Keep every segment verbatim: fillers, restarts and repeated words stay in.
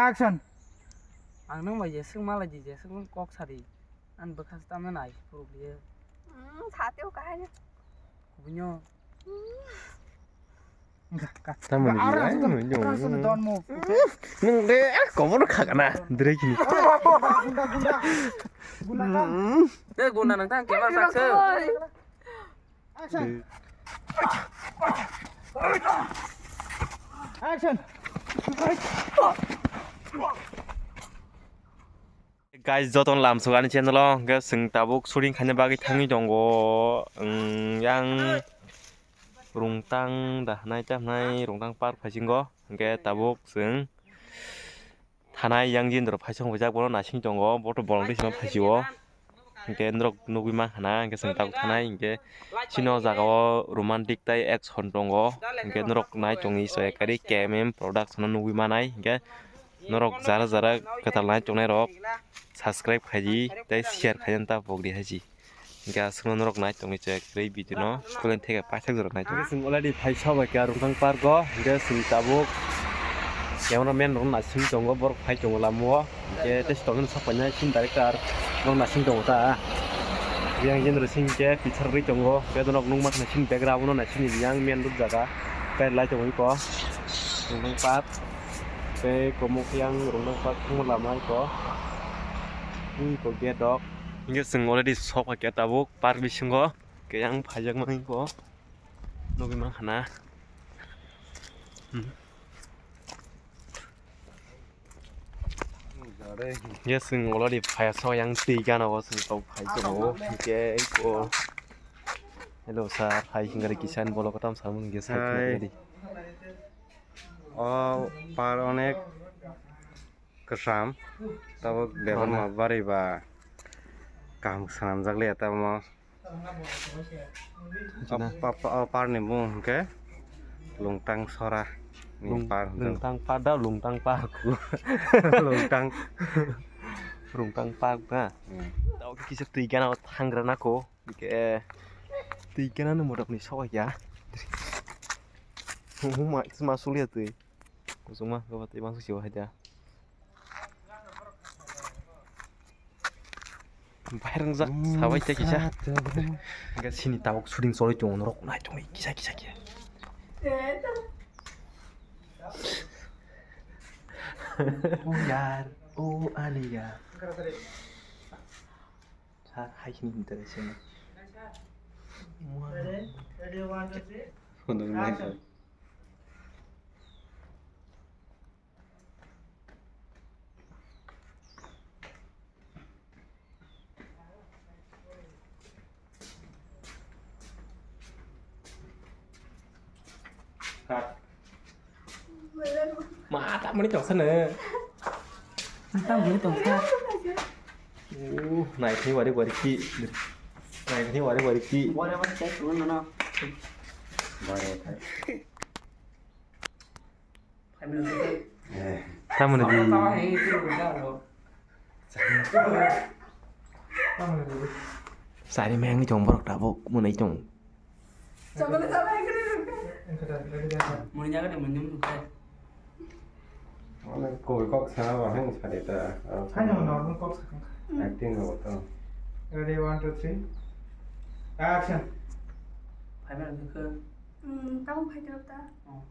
Action. Ang nung bai jeswk malai di, jeswk nung kok sari. Ang bwkha se tamna nai phuru liye. Hmm, sateo kahai. Kubunyo. Tamoni di, ai, nung, nung, nung. Nung de, eh, komono khagana, drekini. Gunda, gunda. Gunda, gunda. Hmm. Eh, gunda nang tang, kemar sakse. Action. Action. Guys, jotono lamsok ani channel o, hwnkhe chwng tabuk shooting khaina bagwi thangwi tongo, wng, yang Rungtang da hwnai ta hwnai Rungtang park phaisingo, hwnkhe tabuk chwng thanai yang jindro phaisong wijak bono naising tongo, bo to bolong twi sima phaisio. Hwnkhe norok nugwi mankha na, hwnkhe chwng tabuk thanai, hwnkhe chini o jaga o romantic tai action tongo, hwnkhe norok nai tongwi so ekari K M M production o nugwi manai, hwnkhe norok jara jara kwtal nai tongnai rok subscribe khaidi tei share khaidi ta pokdi haisi. Hwnkhe aswkno norok nai tongwi chaya kwrwi video no, school ni theke paithak jora nai tongwi. Chwng already phai sobai kha Rungtang park o, hwnkhe chwng tabuk camera man rok naising tongo, borok phai tongo lama o, hwnkhe tei tongmani sak painai scene director rok naising tongo ta. Yang jindro sing khe picture rwi tongo, hwnkhe norok nukma khna scene background no naising yang main road jaga, kai lai tongo iko Rungtang park, tei komok yang Rungtang park thangma lama iko, iko gate rok. Hwnkhe chwng already sok paikha tabuk park bisingo, khe yang phaijakmani kok nugwi mankha na. Hmm. Yes, chwng already phaiya sok yang twi gana o chwng tok phai tongo, hwnkhe iko. Hello sir, hai hwnkhe kisan bolo kotam samung hwnkhe sir. Hi. Ready. O par onek kwcham, tabuk debama bari ba kaham swnamjak liya tamo. O pa-, pa-, o parni bumung hwnkhe Lungtang Sora ni Lung-, par hwnkhe. Lungtang par da, Lungtang park. Lungtang. Lungtang park da. Hmm. Tabuk kisa twi gana o thangra nako. Hwnkhe twi gana no motok ni sokya. Huma, ma sulia twi. Kusuma, gaba twi ma susi wahai da. Bairang jak sabai tei kisa. Hwnkhe sini tabuk shooting choli tongo norok nai tongwi kisa kisa khe. O yaar, o ani yaar. Sir, hai sini hinta sini. Ready? Ready, one, two, three. Action. Cut. Ma, tamoni tongsa no. Tamoni tongsa. Uh, naikhe wari wari ki. Naikhe wari wari ki. Wari wari cek dulu nono. Wari wari. Tamoni di. Sari mengni tong borok tabuk mwnai tong. Muni jaga de muni muni kai. Koi kok sana ba hang sari ta. Hanya normal kok sakang. Acting lo to. Ready, one, two, three. Action. Phai mano ke. Hmm, tamo phai ta. Oh.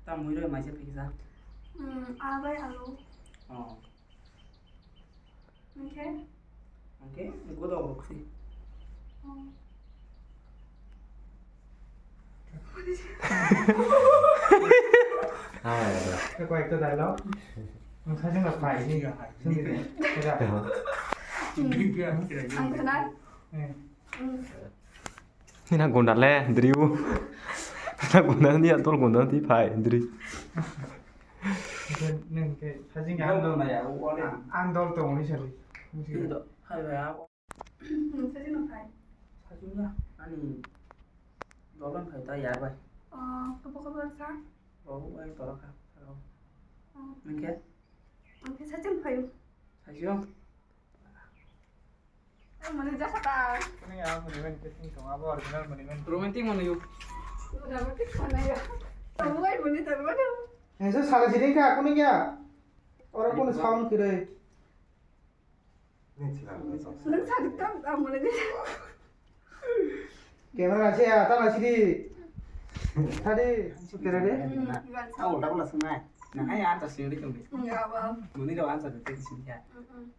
Tamo mui roi maise phiksa. Hmm, abai alu. Oh. Hwnkhe? Hwnkhe, hwnkhe godok rok si. Oh. Hai. Kau itu dialog. Ang saja nggak paham ini. Sini deh. Udah. Ang kenal? Eh. Hmm. Nina gunda le, driu. Nina gunda ni ator gunda ti phai, dri. Nang ke sajing andol na ya, o le. Andol to ni sari. Hai ba. Hmm, sajing no phai. Sajing ya, ani dolan phai ta ya bai. Oh, kabo kabo sa? Oh, ai toro ka. Oh. Nang ke? Ang ke sajing phai. Sajing. Mani jaka ta. Ini ya, monument ke sing tong, abo original monument. Romantic manu yuk. Romantic manu ya. Kamu kan mani terbaru. Eso sala sini ka, kuning ya? Ora kun sound kire. Nung sakit kan, ah, mulai ni. Camera nasi ya, tang nasi di. Tadi, sukira de. Hmm, iwan Oh, sound. Udah pula sungai. Nah, hai answer sih udah cuma. Enggak apa. Muni lo answer itu sih ya. Mm-mm.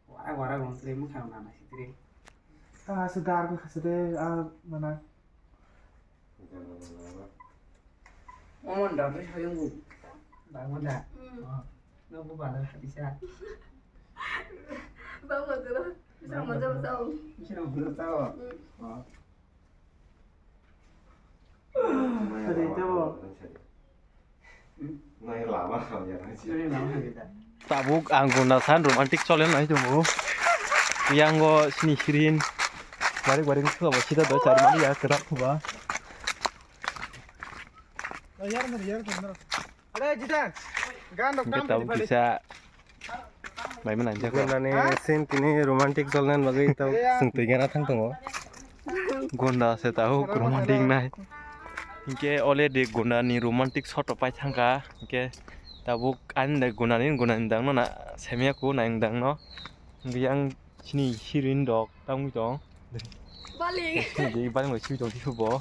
Wara wara wong sih mau kalau nana sih tiri. Ah, sedar ke sede, ah, mana? Omo dagwi soyung bu. Bangma da. Hmm. Oh. No bu bala hadisa. Bangma da. Bisa maja sao. Bisa maja sao. Hmm. Oh. Tadi itu. Hmm. Nai lama kau ya nai. Nai lama kita. Tabuk ang guna san romantic chole nai tongo. Yango sini sirin. Barik barik khuba sida doi char mani ya kera khuba. Are Jitan, gan rok Hingke kam tabuk di kisa bai manang jako. Gunani scene tini romantic cholna bagwi tabuk sungtwi gana thang tongo. Gunda se tabuk romantic nai. Hingke already gundani romantic shot rok pai thangkha. Hingke tabuk ani dai gundani, gundani dangno na semya ku nai dangno. Hingke yang sini sirin rok tangwi tong. Bali. Sini je bali mo sui tong tisu bo.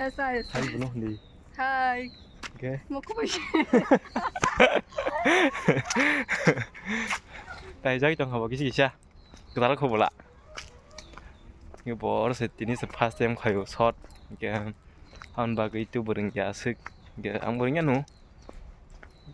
Esa, esa. Hai bono hindi. Hai. Oke. Mo kubai. Tai jai tong habo kisi kisa. Kedal khobola. Ngi bor se tini se first time khayo shot. Oke. Ang bagwi tu bwrwng ya aswk. Oke, ang bwrwng ya nu.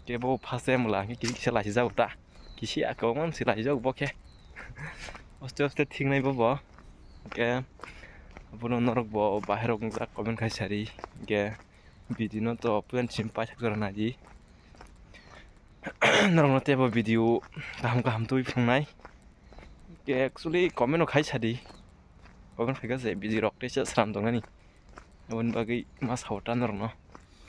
Oke, bo first time la. Kisa kisa lachi jago ta. Kisi akau man si lachi jago bo khe. Oste oste thik nai bo bo. Oke. Abono norok bo bahai rok wngjak comment khai sari. Oke. Video no to puyan sim paithak jora naidi. Norok no tebo video kaham kaham twi phungnai. Oke, actually comment no khai sadi. Comment khai kha se video rok tesa sram tongnani. Aboni bagwi ma sao ta norok no.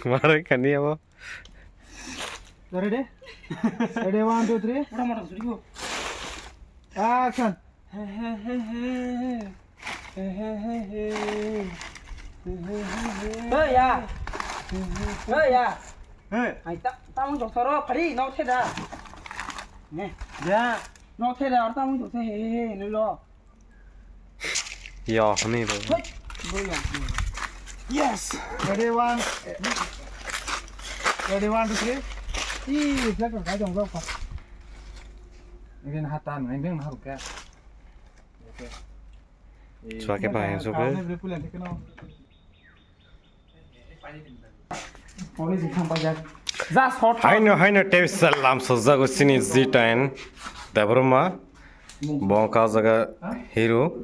Mare kani abo. Ready? Ready, one, two, three. Ura mara suri ko. Action. Hey ya. Hey ya. Hey. Ai ta, tamung jok soro phari no theda. Ne. Ya. No theda, tamung jok he he he lo. Yo, hwnwi rw. Yes! Ready, one. Ready, one, two, three. Ih, flag rok kai tong, rok. Again, hatan, nang deng, haruk ya. Chua ke pa, yang suka. Haino, haino, tebisa lam sojak o sini G ten Debbarma, bongka jaga hero.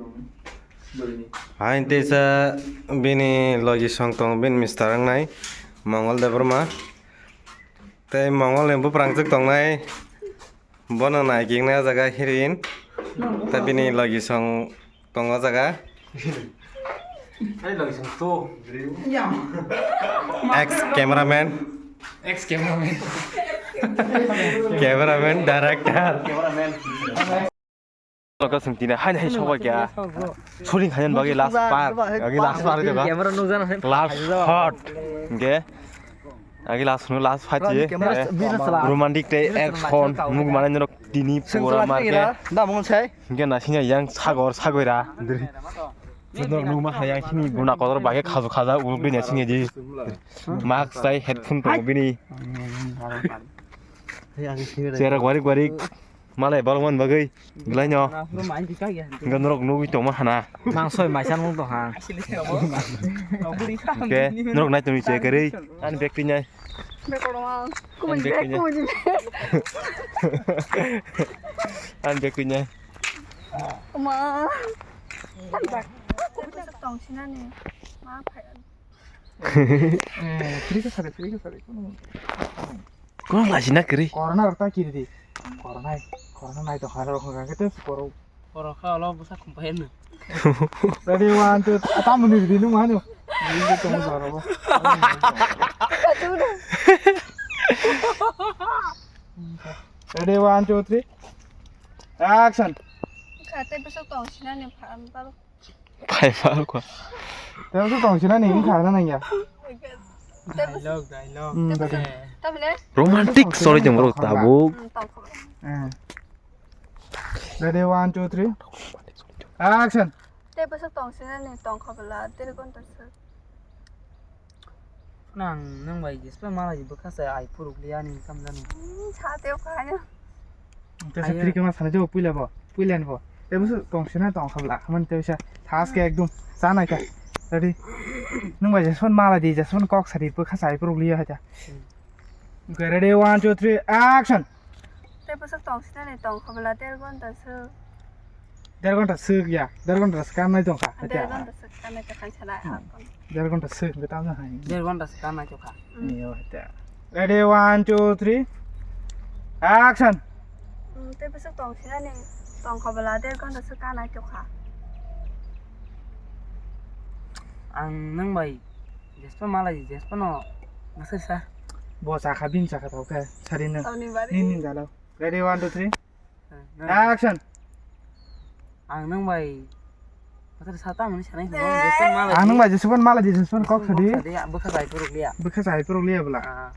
Hain teisa bini logi song tong, bini mister wngnai Mongol Debbarma. Tei Mongol ni buprang chwk tongnai. Bono nai kikna jaga heroine. Ta bini logi song tongo jaga. Ani logi song to. Ex cameraman. Ex cameraman. Cameraman, director. Cameraman. Logo song tine hai hai soba kya. Shooting khayan bagi last part. Bagi last part jaga. Camera nukjana hai. Last shot. Ge. Agi last no last fight ye. Camera, eh, business la. Romantic tei action muk mane norok tini pura marke. Da mon sai. Hingke na sini yang sagor sagoira. Norok nukma hai yang sini guna kotor bai khe khaju khaja uluk dini sini di. Mask tai headphone tongo bini. Chera gwarik gwarik. Malai balokman bagwi. Belai no. Hingke norok nugwi tongma hana. Mangsoi maisa nung tong ha. Hingke norok nai tongwi che kwrwi. Ani bag twi nai. Ani bag twi nai. Ani bag twi nai. Ma. Tong sinani. Ma phai. Eh, free ka sare, free ka sare. Kono laji na kiri. Corona rok ta kiri di. Corona, corona nai to haro ko ga kete koro. Koro kha lo busa khum pa hen. Ready, one, two, three. Ata muni di nung manu. Ni to mo zaro. Ready, one, two, three. Action. Khate besok tong sinani pha am paro. Phai pha ko. Tebo se tong sinani ni kha na nang ya. Dialogue, dialogue. Hmm, dai. Eh. Romantic story tong bro, tabuk. Hmm, tong kha. Eh. Ready, one, two, three. Action. Tei bwswk tong sinani tong kha bwla, deer ghonta swk. Nang, nwng bai jespa malai bwkha se ai phuruk liya ni kam jani. Hmm, sa teo kha ni. Tesa Ayo. Free khe ma sanai jabo puila bo, puila ni bo. Tei bwswk tong sina tong kha bwla, hamani tei sa thas khe ekdum cha nai kha. Ready? Nwng bai jespa malai di, jespa kok sari bwkha se ai phuruk liya haja. Hmm. Okay, ready, one, two, three, action. Tei bwswk tong sinani tong kha bwla, deer ghonta swk. Deer ghonta swk ya, deer ghonta swk kanai tong kha. Deer ghonta swk kanai tong kha, sana. Hmm. Deer ghonta swk, betam na hai. Deer ghonta swk kanai tong kha. Hmm. Ni yo ta. Ready, one, two, three. Action. Hmm, tei bwswk tong sinani tong kha bwla, deer ghonta swk kanai tong kha. Ang nwng bai jespa malai, jespa no masai sa. Bo chakha, bin chakha tau khe, sari no. Tau ni bari. Nin, nin jalo. Ready, one, two, three. Eh, no. Action. Ang nwng bai masai sa ta mani sanai sa. Eh. Jespa malai. Ang nwng bai jespa malai di, jespa kok sadi. Kok sadi, bwkha sai phuruk liya. Bwkha sai phuruk liya bwla. Ah.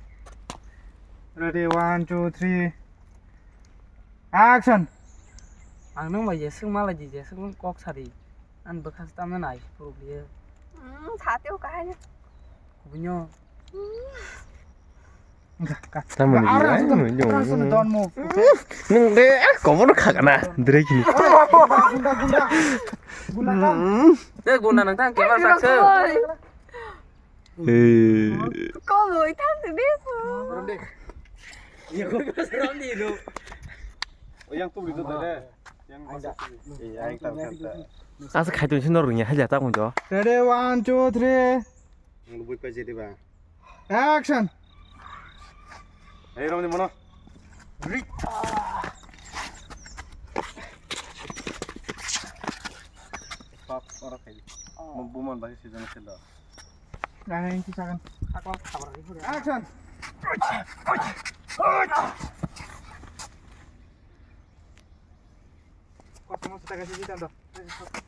Ready, one, two, three. Action. Ang nwng bai jeswk malai di, jeswk kok sadi. Ang bwkha se tamna nai phuruk liya. Hmm, sa teo kha ni. Kubunyo. Tamoni. Don't move. Nwng de, ah, kobono khagana. Dre kini. Gunda, gunda, gunda. Gunda, gunda. Hmm. Eh, gunda nang tang kemar sakse. Eh. Koboi thang de ko. Rom de. Ye ko rom de lo. O yang tu beli tu de. Yang ada. Iya, yang tahu kan. Asa khai tu sino rungya haja ta kunjo. Ready, one, two, three. Ang lubui pa jedi ba. Action. Hey, rom ni mono. Pak ora kai. Mo buman bai season selo. Nang ini sakan. Action.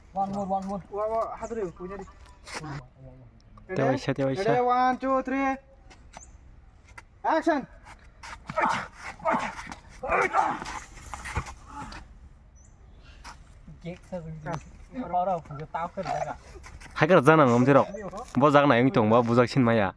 One more, one more. Wa, wa, hadri, punya di. Tewaisa, tewaisa. Ready, one, two, three. Action. Haikar jana ngom tirok. Bo jak nai wng tong ba bujak sin maya.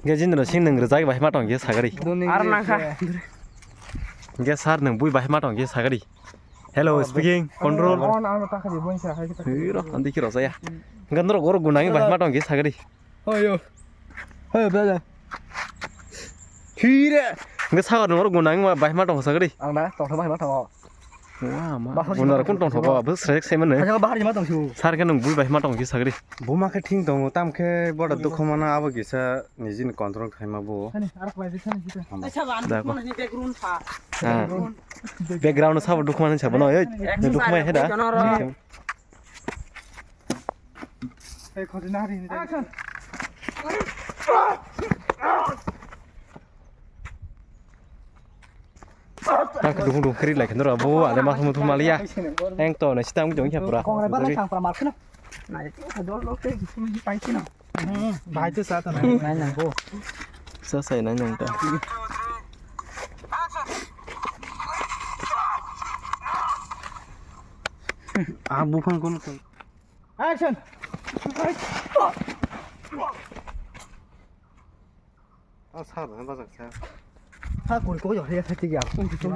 Ge jindro sing nung rwjak bai ma tong ge sagari. Ar nangkha. Ge sar nung bui bai ma tong ge sagari. Hello, speaking, control. Hiro, andi kiro saya. Gandro goro gunangi bai ma tong ge sagari. Hoyo. Hoyo, brother. Hire. Nge sagar nungro gunang ma bai ma tong sagri. Ang na tong bai ma tong. Wah, ma. Bahar gunara kun tong thok ba, bus rek se mane. Bahar ma tong su. Sar ke nung bui bai ma tong ki sagri. Buma khe thing tongo, tam khe boda dukhu mana abo gisa nijini control khaima bo. Hani, arak lai de, hani, kita. Acha ban. Da ko. Mana ni background pha. Ah. Background sabo dukhu mana sabo no, ei. Exercise. Dukhu mai he da. Hey, khojna hari ni. Action. Tak dukung dukung kiri lai khendor abo ale mas mutu malia. Eng to na sitang jong kya pura. Kong rai ba nang sang pura mar khna. Nai, dol lo ke sumi pai khna. Hmm, bai te sa ta nai. Nai nang bo. Sa sai nai nang ta. Ah, buphang kono. Action! Ah, sar, bajak sar. Ha, kuri kok ya, ya, ya.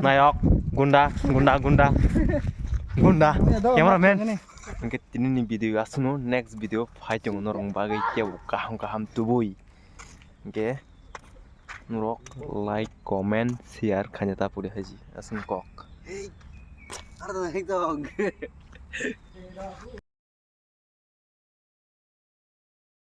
Nayok, gunda, gunda, gunda. Gunda, ya, do, cameraman. Ini. Hingke tini ni video aswkno, next video phai tongo norok bagwi kebo kaham kaham tubui. Hingke norok like, comment, share khaina ta puri haji aswk kok. Hey, ar do, ek dong.